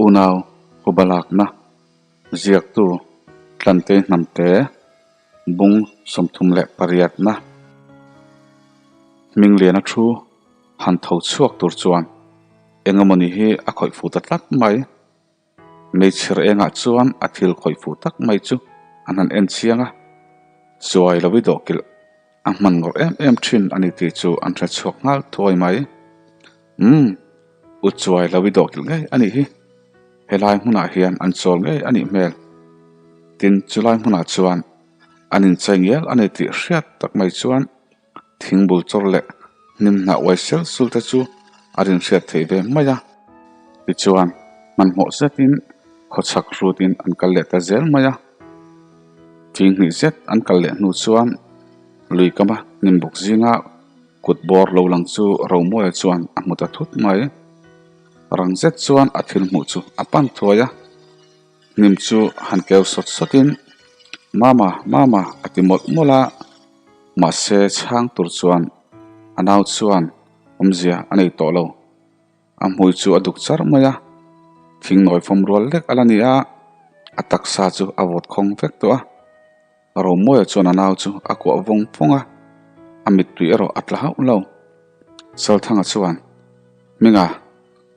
Unau Hubalakna ziaktu Tlantei Hnamte bung 38 na Hmingliana thu han tho chhuak tur chuan engemawni hi a khawih fuh ta tlat mai. Hmeichher engah chuan a thil khawih fuh tak mai chu an han en chiang a, chuai lo i dawhkilh a hman ngawrh em em thin a ni tih chu an hre chhuak nghal thuai mai. Umm, u chuai lo i dawhkilh ngei a nih hi, helai hmunah hian an chawl ngei a nih hmel. Tin, chulai hmunah chuan an inchei ngial a ni tih hriat tak mai chuan Thingbul chawr leh hnim hnah uai sel sul te chu a rinhriat theih ve mai a. Tichuan, hmanhmawh zetin khawchhak hrutin an kal leh ta zel mai a. Thing hnih zet an kal leh hnu chuan lui kama hnim buk zinga kut bawr lo lang chu Romawia chuan a hmu ta thut mai. Rang zet chuan a thil hmuh chu a pan thuai a. Hnim chu han keu sawt sawtin, Mama, Mama a ti mawlh mawlh a. Mahse chhang tur chuan a nau chuan awmzia a nei tawh lo. A hmui chu a duk char mai a, thing nawi fawm rual lek a la ni a, a taksa chu a vawt khawng vek tawh a. Romawia chuan a nau chu a kuah vawng vawng a, a mittui erawh a tla hauh lo. Salthanga chuan, Hminga,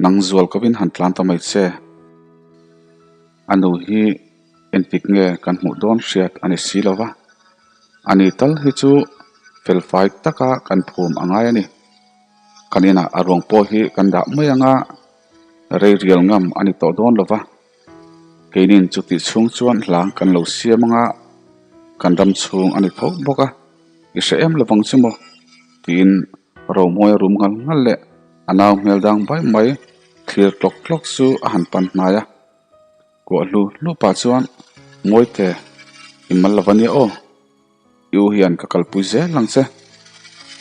nang zual kovin han tlan ta mai che. A nu hi engtik nge kan hmuh dawn hriat a ni si lo va, a ni tal hi chu felfai taka kan phum a ngai a ni. Kan inah a ruang pawh hi kan dah mai ang a, rei rial ngam a ni tawh dawn lo va. Keinin chutih chhung chuan hlang kan lo siam ang a, kan ram chhung a ni tho bawk a, i hre em lovang chu maw? tiin Romawi a rum ngal ngal leh a nau hmel dang bai mai thlir tlawk tlawk chu a han pan hnai a. Kuah hlu hlu pah chuan Mawite i mal lo ania aw, i u hian ka kalpui zel ang che,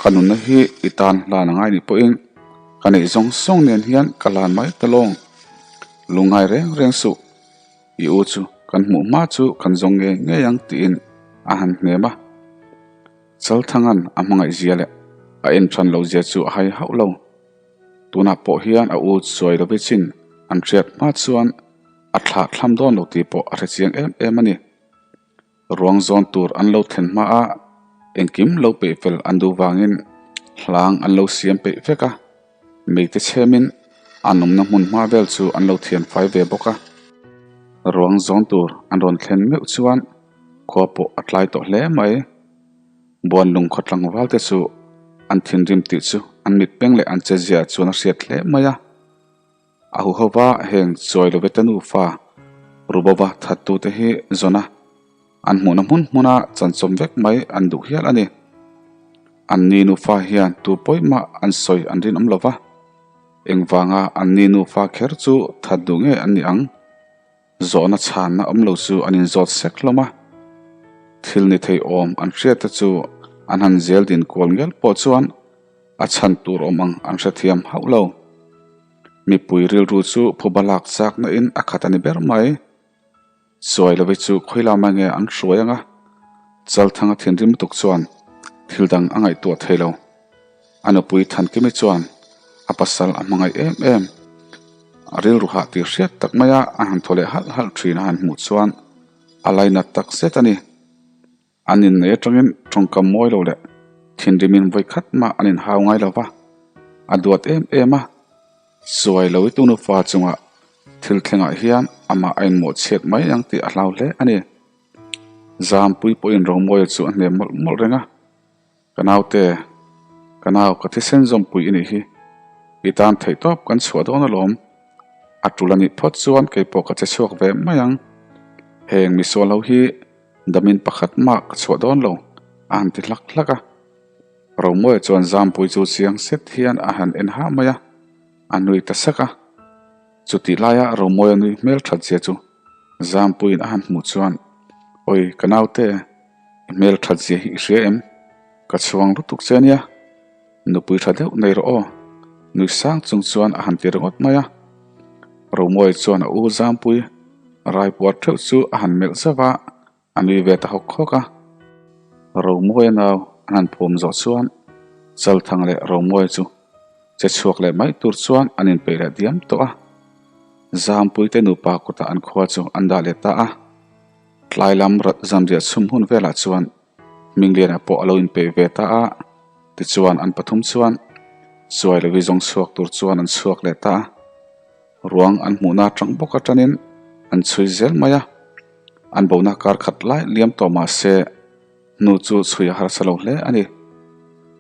ka nunna hi i tan hlan a ngai nih pawhin ka neih zawng zawng nen hian ka hlan mai ta lawng, lungngai reng reng suh, i u chu kan hmuh hma chu kan zawng ngei ngei ang tiin a han hnem a. Chalthanga'n a hmangaih zia leh a en than lo zia chu a hai hauh lo. Tunah pawh hian a u chuai lo chin an hriat hma chuan a thlah thlam dawn lo tih pawh a hre chiang em em a ni. Ruang zawn tur an lo thlen hma a, engkim lo peih fel an duh vangin hlang an lo siam peih vek a, meite chhemin an awmna hmun hma vel chu an lo thian fai ve bawk a. Ruang zawn tur an rawn thlen meuh chuan khua pawh a tlai tawh hle mai. Buanlung khaw tlangval te chu an thinrim tih chu an mit peng leh an che zia chuan a hriat hle mai a. A huhova heng chuai lovete nufa Rubova thattu te hi zawn a, an hmuhna hmun hmuna chanchawm vek mai an duh hial a ni. An ni nufa hian tu pawimah an sawi an rinawm lo va, engvanga an ni nufa kher chu that duh nge an nih ang? Zawhna chhanna awm lo chu an inzawt sek hlawm a, thil ni thei awm an hriat te chu an han zel din kual ngial pawh chuan a chhan tur awm ang an hrethiam hauh lo. Mipui rilru chu phuba lak chakna in a khat a ni ber mai. Chuai lovi chu khawi lama nge an hruai ang a, Chalthanga thinrim lutuk chuan thil dang a ngaihtuah thei lo. A nupui Thankimi chuan a pasal a hmangaih em em. A rilru hah tih hriat tak maia a han thaw leh halh halh thin a han hmuh chuan a lainat tak zet a ni. An inneih atangin tawngkam mawi lo leh thinrimin vawi khat mah an inhau ngai lo va, a duat em em a. Chuai lo i tu nufa chungah thil thlengah hian amah a inmawhchhiat mai ang tih a hlau hle a ni. Zampui pawhin Romawia chu a hnem mawlh mawlh reng a. Ka naute, ka nau ka thisen zawmpui i nih hi, i tan theih tawp kan chhuah dawn alawm. A tul a nih phawt chuan kei pawh ka che chhuak ve mai ang. Heng misual ho hi damin pakhat mah ka chhuah dawn lo, a han ti hlak hlak a. Romawia chuan Zampui chu chiang set hian a han en ha mai a, a nui ta sak a. Chutih laia Romawia nui hmel that zia chu Zampuiin a han hmuh chuan, Awi, ka naute, i hmel that zia hi i hria em? Ka chhuang lutuk che ania, nupui tha deuh nei rawh aw, nui sang chung chuan a han ti ringawt mai a. Romawia chuan a u Zampui raipuar theuh chu a han melh zauh a, A nui ve ta hawk hawk a, Romawia nau an han phum zawh chuan Chalthang leh Romawia chu che chhuak leh mai tur chuan an inpeih leh diam tawh a. Zampuite nupa kutah an khua chu an dah leh ta a. Tlai lam zanriah chhum hun velah chuan Hmingliana pawh a lo inpeih ve ta a, tichuan an pathum chuan Chuailovi zawng chhuak tur chuan an chhuak leh ta a. Ruang an hmuhna atang bawk atanin an chhui zel mai a, an bona kar khat lai liam tawh mah se hnu chu chhui a harsa lo hle a ni.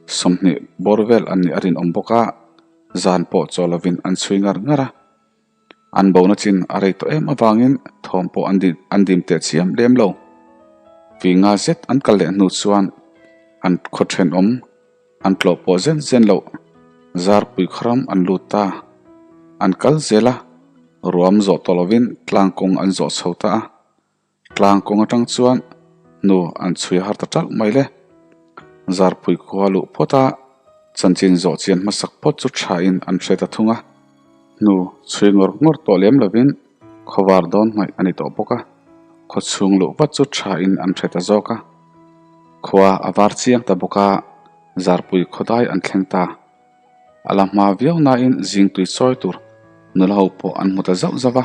20 bawr vel an nih a rinawm bawk a, zan pawh chaw lovin an chhui ngar ngar a. An bona chin a rei tawh em avangin thawm pawh an an dim teh chiam lem lo. Fi nga zet an kal leh hnu chuan an khaw thenawm an tlawh pawh zen zen loh Zarpui kharam an lut ta. An kal zel a, ruam zawh tawh lovin tlang kawng an zawh chho ta a. Tlang kawng atang chuan hnu an chhui har ta ṭalh mai le. Zarpui khua luh phawt a, chanchin zawh chian hmasak phawt chu thain an hre ta thung a. Hnu chhui ngawr ngawr tawh lem lovin khawvar dawn hnaih a ni tawh bawk a, khaw chhung luh vat chu thain an hre ta zawk a. Khua a var chiang ta bawk a, Zarpui khawdai an thleng ta. A la hma viau nain zing tui chawi tur nula ho pawh an hmu ta zauh zauh a.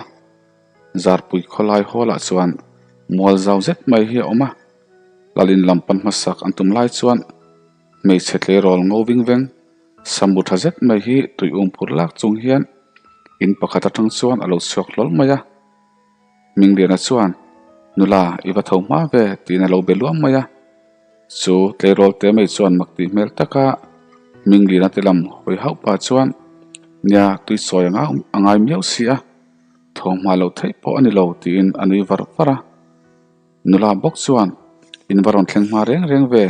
Zarpui khawlai hawlah chuan mual zau zet mai hi a awm a, Lalin lam pan hmasak an tum lai chuan hmeichhe tleirawl ngo ving veng sambu tha zet mai hi tui um phur lak chung hian in pakhat atang chuan a lo chhuak hlawl mai a. Hmingliana chuan, Nula, i va tho hma ve, tiin a lo be luam mai a. Chu tleirawl te mai chuan mak tih hmel taka Hmingliana te lam hawi hauh pah chuan, Nia, tui sawi a ngai miau si a. Thawhhma loh theih pawh a ni lo tiin a nui var var a. Nula bawk chuan, In va rawn thleng hma reng reng ve,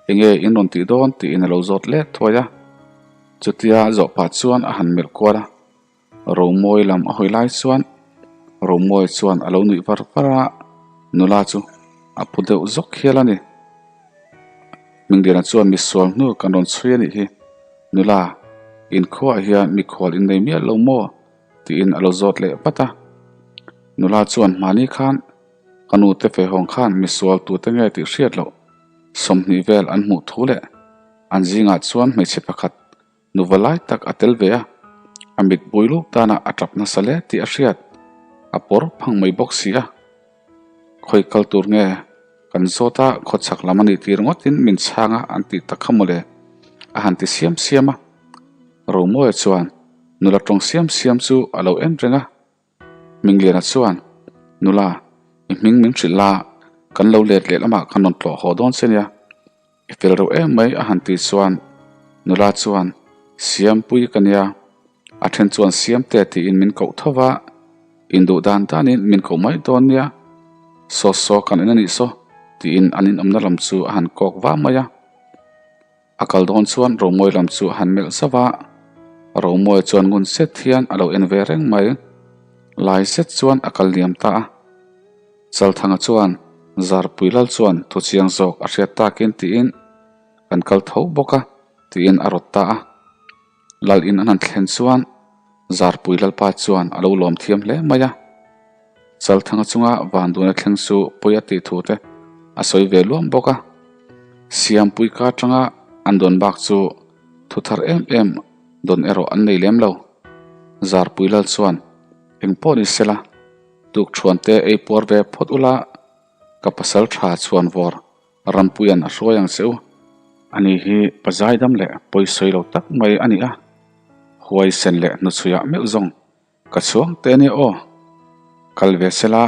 enge in rawn tih dawn tiin a lo zawt let thuai a. Chutia zawh pah chuan a han melh kual a. Romawi lam a hawi lai chuan Romawi chuan a lo nuih var var a, nula chu a phu deuh zawk hial a ni. Hmingdiana chuan misual hnu kan rawn chhui a nih hi, nula, inkhuaah hian mikhual in nei miah lo maw? Tiin a lo zawt leh vat a. Nula chuan hmani khan ka nu te fe hawng khan misual tute nge tih hriat loh 20 vel an hmuh thu leh an zingah chuan hmeichhe pakhat nuva lai tak a tel ve a, a mit bui luk danah a tap nasa hle tih a hriat, a pawr phang mai bawk si a. Khawi kal tur nge kan zawt a, khawchhak lam a nih tir ngawtin min chhang a an tih tak kha mawle a han ti siam siam a. Romawia chuan nula tawng siam siam chu a lo en reng a. Hmingliana chuan, Nula, i hming min hrilh la, kan lo let leh lamah kan rawn tlawh haw dawn che nia. I fel reuh em mai a han tih chuan nula chuan, Siampui ka nia, a then chuan Siamte tiin min koh tho va, induh dan danin min koh mai dawn nia, saw saw kan en a nih saw tiin an inawmna lam chu a han kawk va mai a. A kal dawn chuan Romawi lam chu a han melh zauh a, Romawi chuan ngun set hian a lo en ve reng mai. Lai zet chuan a kal liam ta a. Chalthanga chuan Zarpui lal chuan thu chiang zawk a hriat takin tiin kan kal tho bawk a tiin a rawt ta a. Lal in an han thlen chuan Zarpui lalpa chuan a lo lawm thiam hle mai a. Chalthanga chunga Vanduna thleng chu pawi a tih thu te a sawi ve luam bawk a. Siampui ka atanga an dawn bak chu thu thar em em dawn erawh an nei lem lo. Zarpui lal chuan engpawh ni sela Tukṭhuan te ei puar ve phawt ula, ka pasal ṭha chhuan vawr Rampuia'n a hruai ang che u. Ani hi pa zaidam leh pawisawi lo tak mai a ni a, huaisen leh hnuchhuiah meuh zawng ka chhuang te ania aw. Kal ve sela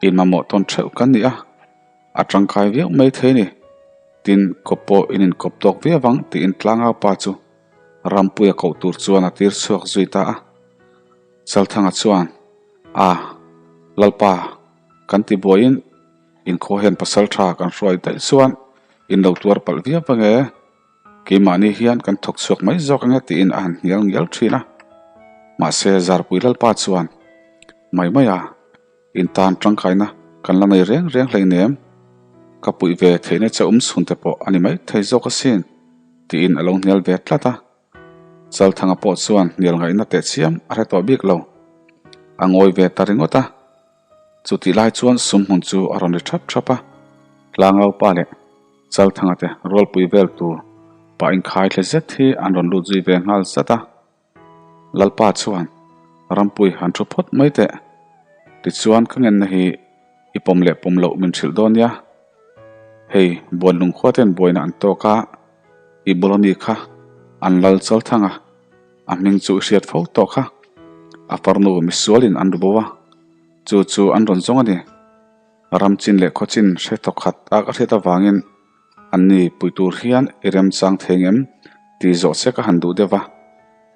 in mamawh tawn ṭheuh kan ni a, a ṭangkai viau mai thei ni. Tin, kawp pawh in inkawp tawk viau ang tiin tlangau pa chu Rampuia koh tur chuan a tir chhuak zui ta a. Chalthanga chuan, A, Lalpa, kan ti buaiin inkhua hian pasal tha kan hruai daih chuan in lo tuar palh viau ange, keimahni hian kan thawk chhuak mai zawk ange tiin a han hnial ngial thin a. Mahse, Zarpui Lalpa chuan, Mai mai a, in tan tangkaina kan la nei reng reng hleinem, ka puih ve theihna che awm chhun te pawh a ni mai thei zawk asin, tiin a lo hnial ve tlat a. Chalthanga pawh chuan hnial ngaihna teh chiam a hre tawh bik lo. A ngawi ve ta ringawt a. Chutih lai chuan sumhmun chu a rawn ri thap thap a. Tlangaupa leh Chalthanga te rualpui vel tur pah inkhai thle zet hi an rawn lut zui ve nghal zat a. Lalpa chuan. Rampui han thu phawt mai teh. Tichuan ka ngenna hi i pawm leh pawm loh min hrilh dawn nia. Hei, Buanlung khua ten buaina an tawk a, i bul ami kha an lal chal thang a, a hming chu i hriat fo tawh kha. A farnu misualin an ru bo a, chu chu an rawn zawng a ni. Ramchin leh khawchin hre thawkhat a ka hriat avangin anni pui tur hian i remchang thei ngem tih zawh che ka han duh deuh va.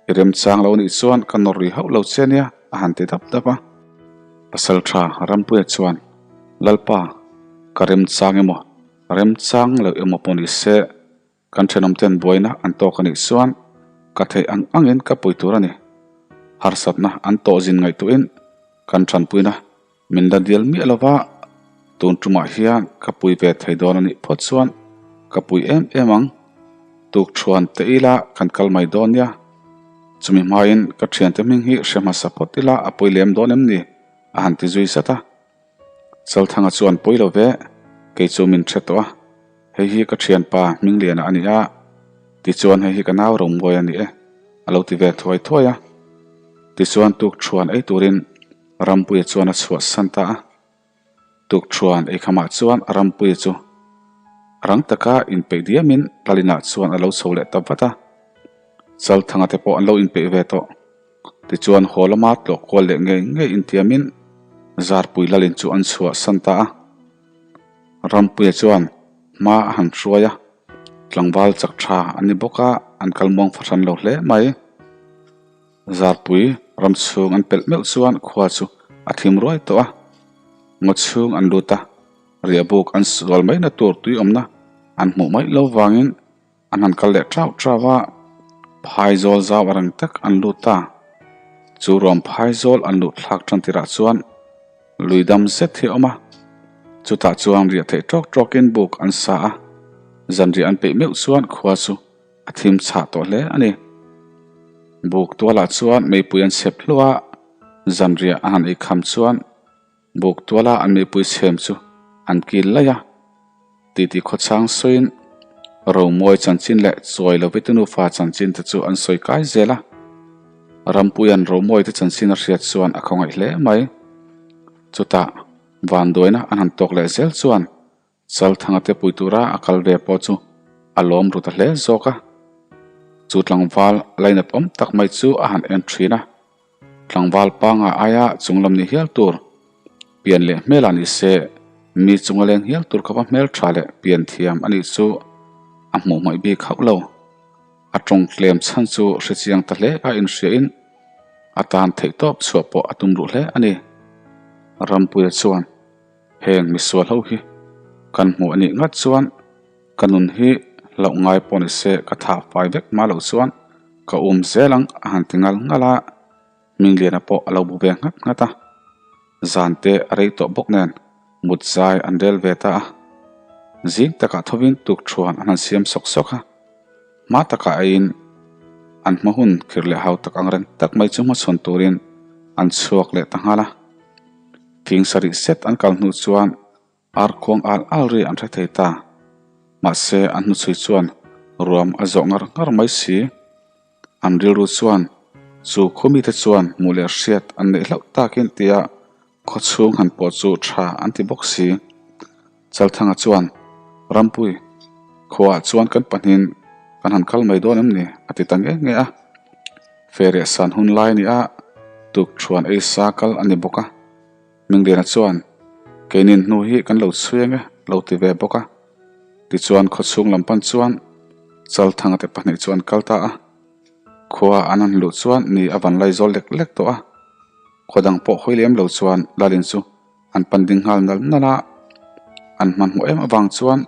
I remchang lo nih chuan ka nawr ri hauh lo che nia a han ti dap dap a. Pasaltha Rampuia chuan, Lalpa, ka remchang emaw, remchang loh emaw pawh ni se, Kan thenawmten buaina an tawk a nih chuan ka theih ang angin ka pui tur a ni. Harsatna an tawh zin ngaihtuahin kan tanpuina min la dial miah lova, tun tumah hian ka pui ve thei dawn a nih phawt chuan ka pui em em ang. Tukṭhuan te ila kan kal mai dawn nia. Chumi hmain ka thiante hming hi hre hmasa phawt ila a pui lem dawn em ni? a han ti zui zat a. Chalthanga chuan pawi lo ve, kei chu min hre tawh a, hei hi ka thianpa Hmingliana a ni a, tichuan hei hi ka nau Romawi a ni e, a lo ti ve thuai thuai a. Tichuan tukṭhuan ei turin Rampuia chuan a chhuahsan ta a. Tukṭhuan ei khamah chuan Rampuia chu rang taka inpeih diamin Lalinah chuan a lo chho leh ta vat a. Chalthanga te pawh an lo inpeih ve tawh. Tichuan haw lama tlawh kual leh ngei ngei intiamin Zarpui Lalin chu an chhuah san ta a. Rampuia chuan hma a han hruai a, tlangval chak tha an ni bawk a, an kal muang fahran lo hle mai. Zarpui ram chhung an pelh meuh chuan khua chu a thim ruai tawh a, ngaw chhung an lut a, riahbuk an sual maina tur tui awmna an hmuh mai lo vangin An han kal leh ṭauh ṭauh a, phaizawl zau a reng tak an lut ta. Chu ruam phaizawl an luh thlak ṭan tirah chuan lui dam zet hi a awm a, chutah chuan riah theih ṭawk ṭawkin buk an sa a, zanriah an peih meuh chuan khua chu a thim chhah tawh hle a ni. Buk tualah chuan meipui an chhep hluah a, zanriah a han ei kham chuan Buk tuala an mipui chhem chu an kil laih a, titi khawchhang sawiin Romawi chanchin leh Chuai Lovite nufa chanchin te chu an sawi kai zel a. Rampuia'n Romawi te chanchin a hriat chuan a khawngaih hle mai. Chutah vanduaina an han tawk leh zel chuan Chalthanga te pui tura a kal ve pawh chu a lawm ru ta hle zawk a. Chu tlangval lainat awm tak mai chu a han en thin a. Tlangval panga aia chunglam ni hial tur, pian leh hmelah ni se, mi chunga leng hial tur khawpa hmeltha leh pian thiam a nih chu a hmuh hmaih bik hauh lo. A tawng tlem chhan chu hrechiang ta hle a inhriain a tan theihtawp chhuah pawh a tum ruh hle a ni. Rampuia chuan. Heng misual ho hi kan hmuh a nih ngat chuan ka nun hi hlauh ngai pawh ni se ka thah fai vek hma loh chuan ka um zel ang a han ti ngal ngal a, Hmingliana pawh a lo bu ve nghat nghat a, zan te a rei tawh bawk nen mut zai an rel ve ta a, zing takah thovin tukṭhuan an han siam sawk sawk a, hma takah eiin an hma hun khir leh hau tak ang reng tak mai chu hmachhawn turin an chhuak leh ta nghal a. Thing sarih set an kal hnu chuan ar khuang al al ri an hre thei ta. Mahse an hnuchhui chuan ruam a zawh ngar ngar mai si. An rilru chuan chu khawmite chuan hmuh leh hriat an neih hlauh takin tia khawchhung han pawh chu tha an ti bawk si. Chalthanga chuan, Rampui, khuaah chuan kan pahnihin kan han kal mai dawn em ni? a ti ta nge nge a. Fereh san hun lai a ni a, tukṭhuan ei sa kal a ni bawk a. Hmingliana chuan, Keinin hnu hi kan lo chhui ang e, lo ti ve bawk a. Tichuan khawchhung lam pan chuan Chalthanga te pahnih chu an kal ta a. Khua an han luh chuan ni a van lai zawl lek lek tawh a. Khua dang pawh hawi lem lo chuan Lalin chu An pan ding nghal nal nal a, an hmanhmawh em avang chuan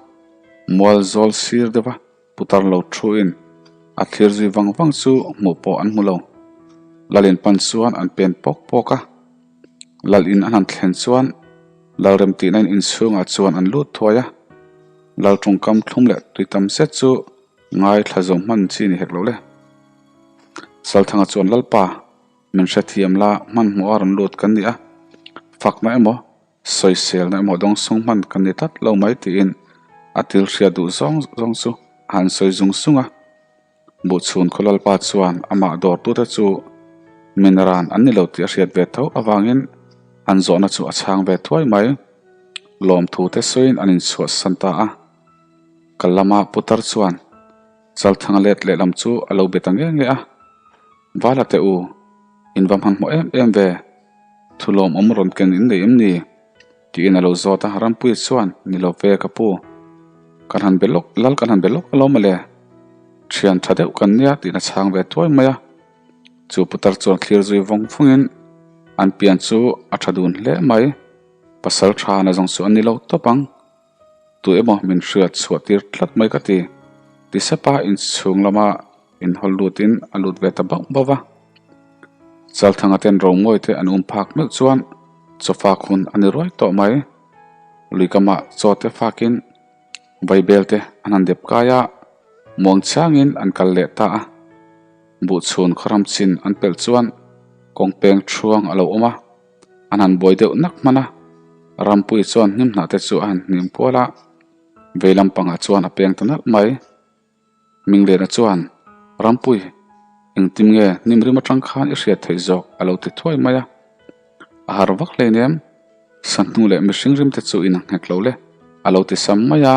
mual zawl sir deuh a putar lo thuin a thlir zui vang vang chu hmuh pawh an hmu lo. Lalin pan chuan an pen pawk pawk a, Lalin an han thlen chuan Lalrem tihna in inchhungah chuan an lut thuai a, Lal tawngkam thlum leh tui tam zet chu ngaithla zo hman chi ni hek lo le. Salthanga chuan Lalpa. Min hrethiam la, hmanhmawh a rawn lut kan ni a, fakna emaw, sawiselna emaw dawngsawng hman kan ni tlat lo mai tiin a thil hriat duh zawng zawng chu a han sawi zung zung a. Buhchhun khaw lalpa chuan amah dawrtute chu Minaran an ni lo tih a hriat ve tho avangin an zawhna chu a chhang ve thuai mai. Lawmthu te sawiin an inchhuahsan ta a. Kal lama putar chuan Chalthanga let lehlam chu a lo be ta nge nge a. Vala teh u, in va hmanhmawh em em ve, thu lawmawm rawn ken in nei em ni? Tiin a lo zawt a, Rampuia chuan, Ni lo ve ka pu, kan han be lawk, lal kan han be lawk alawm mawle, thian tha deuh kan nia tiin a chhang ve thuai mai a. Chu putar chuan thlir zui vawng vawngin an pian chu a tha dun hle mai, pasal tha na zawng chu an ni lo tawp ang. Tu emaw min hriat chhuah tir tlat mai ka ti. Ti sepa inchhung lama inhawl lutin a lut ve ta bauh bauh va. Chalthanga ten Romawi te an um phak meuh chuan chawfak hun a ni ruai tawh mai. Luikamah chaw te fakin vaibel te an han dep kai a, muang changin an kal leh ta a. Buhchhun khawram chin an pelh chuan kawngpeng thuang a lo awm a. An han buai deuh nak hman a, Rampuii chuan hnim hnah te chu a han hnim kual a, vei lampangah chuan a peng ta nalh mai. Minglena chuan, Rampui, engtin nge hnim rim atang khan i hriat theih zawk a lo ti thuai mai a. A har vak hleinem, Sahnu leh mihring rim te chu in a nghek lo le a lo ti sam mai a.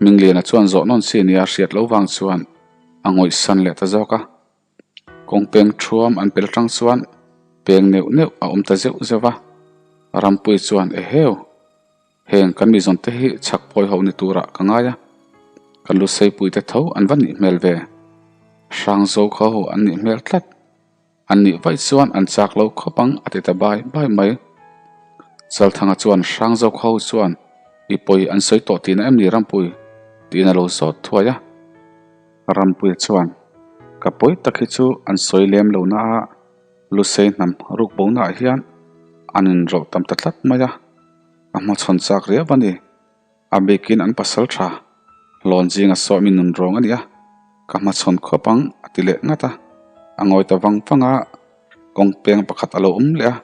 Minglena chuan zawh nawn chi nia hriat lo vang chuan a ngawihsan leh ta zawk a. Kawngpeng thuam an pel atang chuan peng neuh neuh a awm ta zeuh zeuh a, Rampuii chuan Eheu! Heng kan mizawn te hi chhak phawi ho ni turah ka ngai a, kan lu seipui te tho an va nih hmel ve. Hrangzo kho ho an nih hmel tlat. An nih vaih chuan an chak lo khawp ang a ti ta bai bai mai. Chalthanga chuan Hrangzo kho ho chuan i pawi an sawi tawh tihna em ni Rampui? tiin a lo zawt thuai a. Rampuia chuan, Ka pawi tak hi chu an sawi lem lo na a, Lusei hnam ruk bo naah hian an inrawlh tam ta tlat mai a, a hmachhawn chak riau a ni. A bikin an pasal tha, hlawn zinga sawi mi nun rawng a ni a, ka hmachhawn khawp ang a ti leh ngat a. A ngawi ta vang vang a, kawng peng pakhat a lo awm leh a,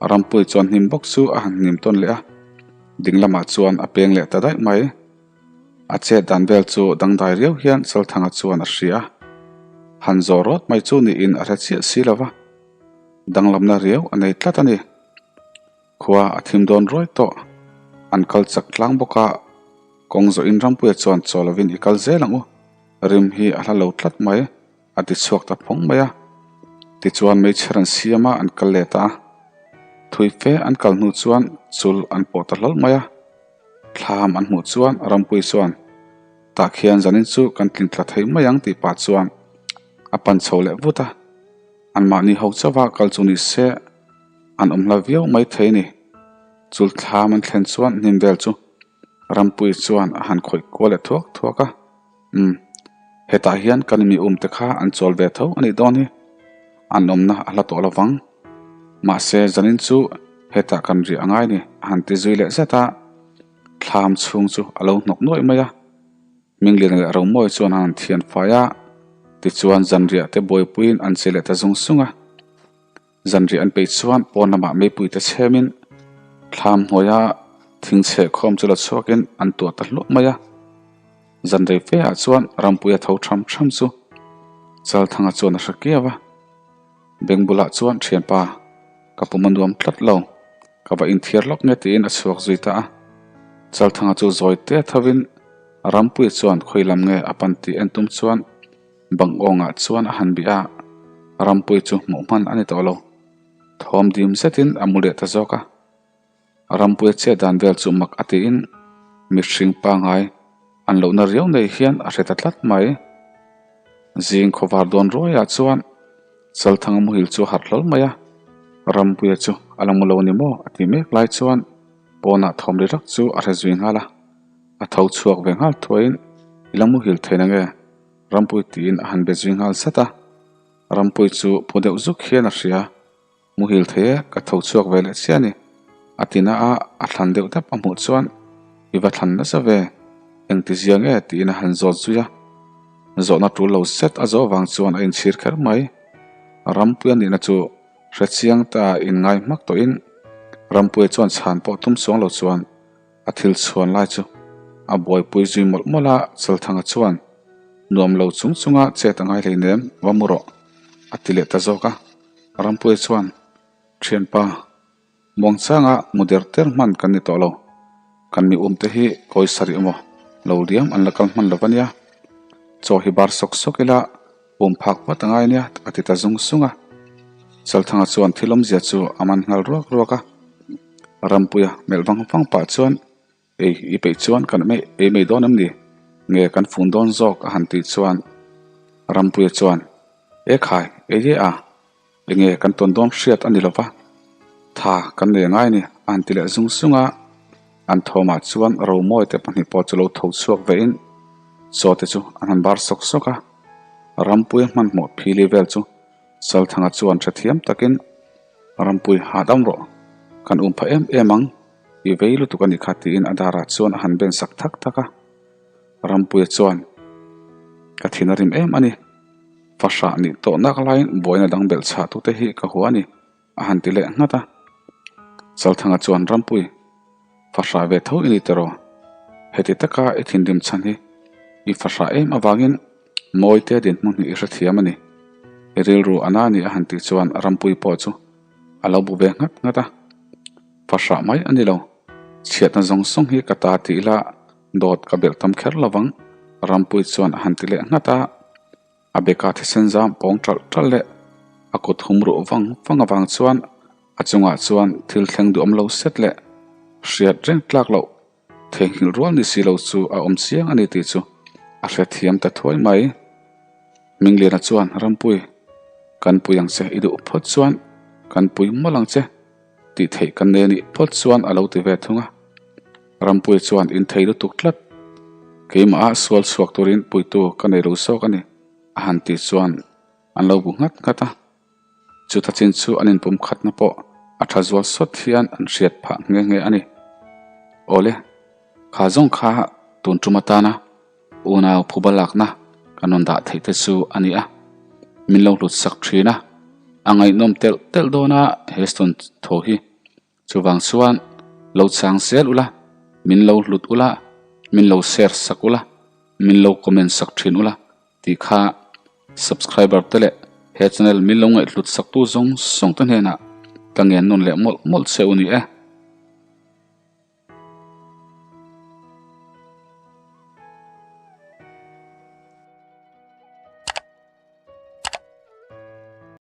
Rampuii chuan hnim bawk chu a han hnim tawn leh a, ding lamah chuan a peng leh ta daih mai. A chet dan vel chu dangdai riau hian Chalthanga chuan a hria a, han zawh rawt mai chu niin a hre chiah si lo va, danglamna riau a nei tlat a ni. Khua a thim dawn ruai tawh, an kal chak tlang bawk a, kawng zawhin Rampuia chuan chaw lovin i kal zel ang u, rim hi a hla lo tlat mai. A ti chhuak ta phawng mai a. Tichuan meichher an siam a, an kal let a. Thui fe an kal hnu chuan chul an pawh ta hlawl mai a. Thlam an hmuh chuan Rampuii chuan, Tah khian zanin chu kan tlin tla thei mai ang tih pah chuan a pan chho leh vut a. Anmahni ho chauha kal chu ni se an awm hla viau mai thei ni. Chul thlam an thlen chuan hnim vel chu Rampuii chuan a han khawih kual leh thuak thuak a. Umm, hetah hian kan mi um te kha an chawl ve tho a nih dawn hi. An awmna a hla tawh lo vang. Mahse, zanin chu hetah kan riah a ngai ni, a han ti zui leh zet a. Thlam chhung chu a lo hnawk nuaih mai a. Mingliana leh Romawi chuan an han thian fai a, tichuan zanriah te buaipuiin an che leh ta zung zung a. Zanriah an peih chuan pawn lamah meipui te chhemin thlam hnuaia thing chheh khawm chu la chhuakin an tuah ta hluah mai a. Zanrei fe ah chuan rampui a tho tham tham chu Chalthanga chuan a hre kiau a. Beng bulah chuan thianpa ka pum a nuam tlat lo, ka va inthiar lawk nge tiin a chhuak zui ta a. Chalthanga chu zawi te thovin Rampuia chuan khawi lam nge a pan tih en tum chuan Bang awngah chuan a han bih a, Rampuii chu hmuh hman a ni tawh lo. Thawm dim zetin a mu leh ta zawk a. Rampuia chet dan vel chu mak a tiin mihring pangai an lohna riau nei hian a hre ta tlat mai. Zing khawvar dawn ruaiah chuan Chalthanga muhil chu a harh hlawl mai a, Rampuia chu a la mu lo ni maw a ti mek lai chuan pawnah thawm ri rak chu a hre zui nghal a. A tho chhuak ve nghal thuaiin i la muhil thei na nge? Rampui tiin a han be zui nghal zat a, Rampui chu phu deuh zuk hian a hria, Muhil thei e, ka tho chhuak ve leh chiah a ni. A ti na a, a thlan deuh dap a hmuh chuan i va thlan nasa ve, engti zia nge tiin a han zawt zui a. Zawhna tul lo zet a zawh vang chuan a inchhir kher mai. Rampui a nihna chu hre chiang ta inngai hmak tawhin Rampuia chuan chhan pawh tum chuang lo chuan A thil chhuan lai chu a buaipui zui mawlh mawlh a, Chalthanga chuan nuam lo chung chunga chet a ngai hleinem, va mu rawh, a ti leh ta zawk a. Rampuia chuan, Thianpa, muangchanga mu der ter hman kan ni tawh lo. Kan mi umte hi kawi sarih emaw lo liam an la kal hman lo ania. Chaw hi bar sawk sawk ila um phak vat a ngai ania a ti ta zung zung a. Chalthanga chuan thil awmzia chu a man nghal ruak ruak a. Rampuia melh vang vang pah chuan Ei i peih chuan kan mei ei mai dawn em ni? Nge kan fun dawn zawk a han tih chuan Rampuia chuan E khai, ei e a, enge kan tawn dawn hriat a ni lo va, tha kan nei angai a ni a han ti leh zung zung a, an thawmah chuan Romawi te pahnih pawh chu lo tho chhuak vein chaw te chu an han bar sawk sawk a, Rampuia hmanhmawh phili vel chu Salthanga chuan hrethiam takin Rampui hahdam rawh, kan um pha em em ang. I vei lutuk a nih kha tiin a darah chuan a han ben sak thak thak a. Rampuia chuan, Ka thin a rim em a ni. Fahrah nih tawh nak laiin buaina dang belh chhah tute hi ka hua a ni, a han ti leh nghat a. Chalthanga chuan, Rampui, fahrah ve tho i ni tiraw? Heti taka i thinrim chhan hi i fahrah em avangin Mawite dinhmun hi i hrethiam a ni. I rilru a na a ni a han tih chuan Rampui pawh chu a lo bu ve nghat nghat a. Fahrah mai a ni lo. Chhiatna zawng zawng hi ka ta tih ila dawt ka belh tam kher lo vang, Rampuii chuan a han ti leh nghat a. A beka thisen zam pawng ṭalh ṭalh leh a kut hum ruh vang vang avang chuan a chungah chuan thil thleng duhawm lo set leh hriat reng tlak loh Theihnghilh rual ni si lo chu a awm chiang a ni tih chu a hrethiam ta thuai mai. Mingliana chuan, Rampui, kan pui ang che, i duh phawt chuan kan pui mawlh ang che tih theih kan nei a nih phawt chuan a lo ti ve thung a. Rampui chuan in thei lutuk tlat, keimah ah sual chhuak turin puitu ka nei lo zawk a ni a han tih chuan an lo bu nghat nghat a. Chuta chin chu an inpum khatna pawh a tha zual sawt hian an hriat phah nghe nghe a ni. Awle, kha zawng kha tun tum atana unau phuba lakna kan rawn dah theih te chu a ni a, min lo hlut sak thin a, a ngaihnawm telh telh dawn a Heston tho hi. Chuvang chuan lo chang zel ula, min lo hlut ula, min lo share sak ula, min lo comment sak thin ula tih kha subscriber te leh he channel min lo ngaihhlut saktu zawng zawng te hnenah ka ngen nawn leh mawlh mawlh che u ni e.